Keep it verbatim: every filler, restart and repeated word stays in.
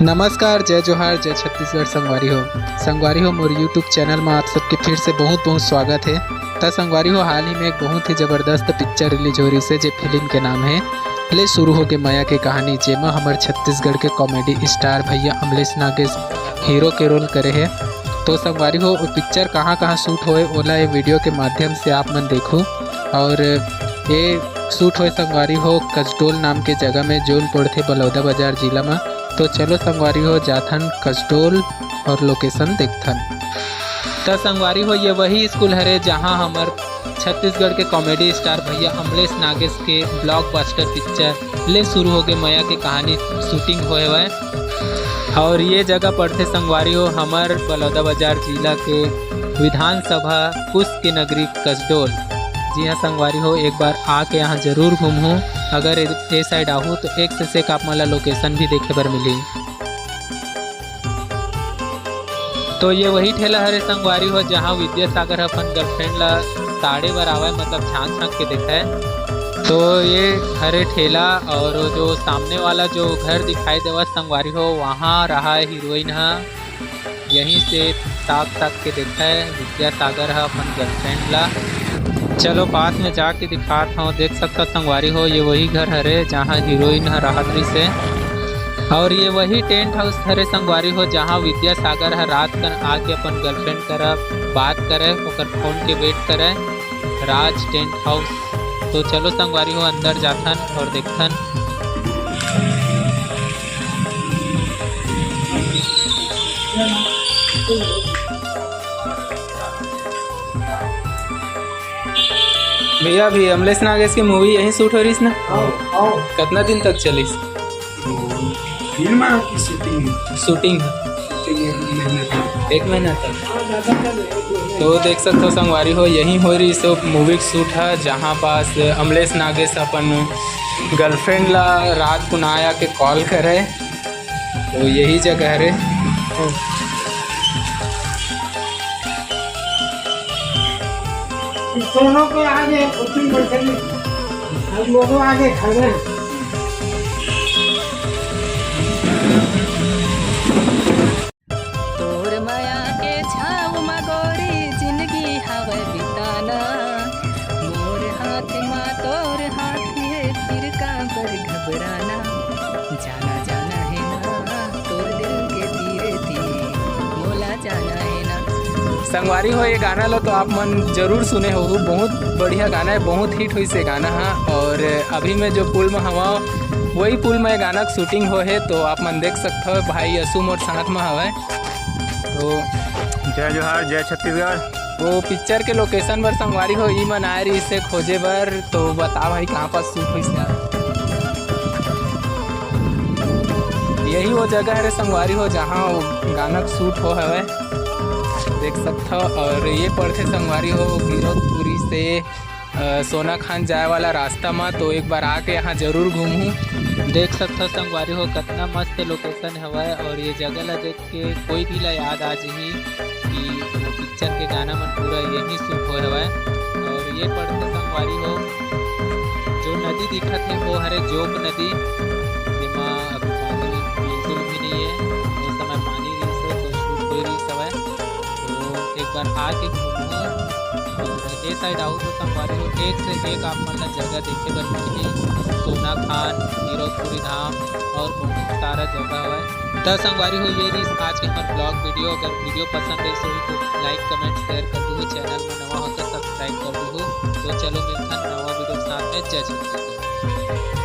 नमस्कार, जय जोहार, जय छत्तीसगढ़ संगवारी हो। संगवारी हो, मोर YouTube चैनल में आप सबके फिर से बहुत बहुत स्वागत है। त संगवारी हो, हाल ही में एक बहुत ही जबरदस्त पिक्चर रिलीज हो रही है, जे फिल्म के नाम है ले शुरू हो के मया के कहानी, जेमा हमर छत्तीसगढ़ के कॉमेडी स्टार भैया अमलेश नागेश हीरो के रोल करे है। तो संगवारी हो, वो पिक्चर कहाँ कहाँ शूट होए, ओला ये वीडियो के माध्यम से आप मन देखू। और ये शूट होए संगवारी हो कसडोल नाम के जगह में, जोन पड़थे बलौदा बाजार जिला में। तो चलो संगवारी हो, जाथन कसडोल और लोकेशन देखथन। त संगवारी हो, ये वही स्कूल हरे जहाँ हमर छत्तीसगढ़ के कॉमेडी स्टार भैया अमलेश नागेश के ब्लॉकबस्टर पिक्चर ले शुरू हो के मया के कहानी शूटिंग होए हुए। और ये जगह पड़थे संगवारी हो हमर बलौदा बाजार जिला के विधानसभा कुश के नगरी कसडोल। जी हाँ संगवारी हो, एक बार आके यहाँ जरूर घूमहू। अगर ए, ए साइड आहू तो एक से एक आप मन ला लोकेशन भी देखे बर मिली। तो ये वही ठेला हरे संगवारी हो, जहाँ विद्यासागर ह अपन गर्लफ्रेंड ला ताड़े बर आवय, मतलब झांक झांक के देखय। तो ये हरे ठेला, और जो सामने वाला जो घर दिखाई देवत संगवारी हो, वहाँ रहा है हीरोइन ह, यहीं से ताक ताक के देखय विद्यासागर ह अपन गर्लफ्रेंड ला। चलो पास में जाके दिखात हूँ। देख सकता संगवारी हो, ये वही घर हरे जहाँ हीरोइन ह राहत रहिस हे। और ये वही टेंट हाउस हरे संगवारी हो, जहाँ विद्यासागर ह रात कन आके अपन गर्लफ्रेंड करा बात करे, ओकर फोन के वेट करे, राज टेंट हाउस। तो चलो संगवारी हो, अंदर जाथन और देखथन। भैया, अभी अमलेश नागेश की मूवी यहीं शूट हो रहीस ना? हाँ, हाँ। कितना दिन तक चलीस? फिल्म की शूटिंग। शूटिंग है। शूटिंग एक महीना तक। एक महीना तक। हाँ, ज़्यादा तक एक महीना। तो देख सकते हो संगवारी हो, यहीं हो रहीस मूवी शूट है, जहाँ पास अमलेश नागेश अपन गर्लफ्रेंड ला रात को ना आया के कॉल करे। तो यही जगह हरे। दोनों को आगे कुर्सी बैठे नहीं। हम दोनों आगे खड़े हैं। तोर मया के छाव म गोरी जिंदगी हवय बिताना, मोर हाथ म तोर हाथ हे, फिर काबर घबराना, जाना जाना हे ना तोर दिल के तीर तीर, मोला जाना हे ना। संगवारी हो, ये गाना लो तो आप मन जरूर सुने हो, बहुत बढ़िया गाना है, बहुत हिट हुई से गाना है। और अभी मैं जो पुल में हवा, वही पुल में गाना की शूटिंग हो है, तो आप मन देख सकते हो। भाई असुम और साथ में हवे। तो जय जोहार, जय छत्तीसगढ़। वो पिक्चर के लोकेशन बर संगवारी हो, ई मन आए रहिस हे खोजे बर। तो बता भाई, कहाँ पास शूट हुई से? यही वो जगह हरे संगवारी हो, जहाँ वो गाना शूट हो हवे, देख सकथव। और ये पड़थे संगवारी हो गिरौदपुरी से अ, सोना खान जाए वाला रास्ता मा। तो एक बार आके यहाँ जरूर घूमहू। देख सकथव संगवारी हो, कितना मस्त लोकेशन हवय। और ये जगह ला देख के कोई भी ला याद आ जाही कि वो पिक्चर के गाना मन पूरा यहीं शूट होए हवय। और ये पड़थे संगवारी हो, जो नदी दिखत हे वो हरे जोंक नदी, जेमा अभी पानी बिल्कुल भी नहीं है। वो समय पानी रहिस हे तो शूट होए रहिस हवय। तो एक बार आके घूमहू। और ये साइड आओ तो संगवारी हो, एक से एक आप मन ला जगह देखे बर मिलही। सोना खान, गिरौदपुरी धाम और बहुत सारा जगह हवय। त संगवारी हो, ये रहिस आज के हमर ब्लॉग वीडियो। अगर वीडियो पसंद आइस होही तो लाइक, कमेंट, शेयर कर दूहू। चैनल में नवा हो तो सब्सक्राइब कर दूहू। तो चलो मिलथन नवा वीडियो के साथ में। जय छत्तीसगढ़।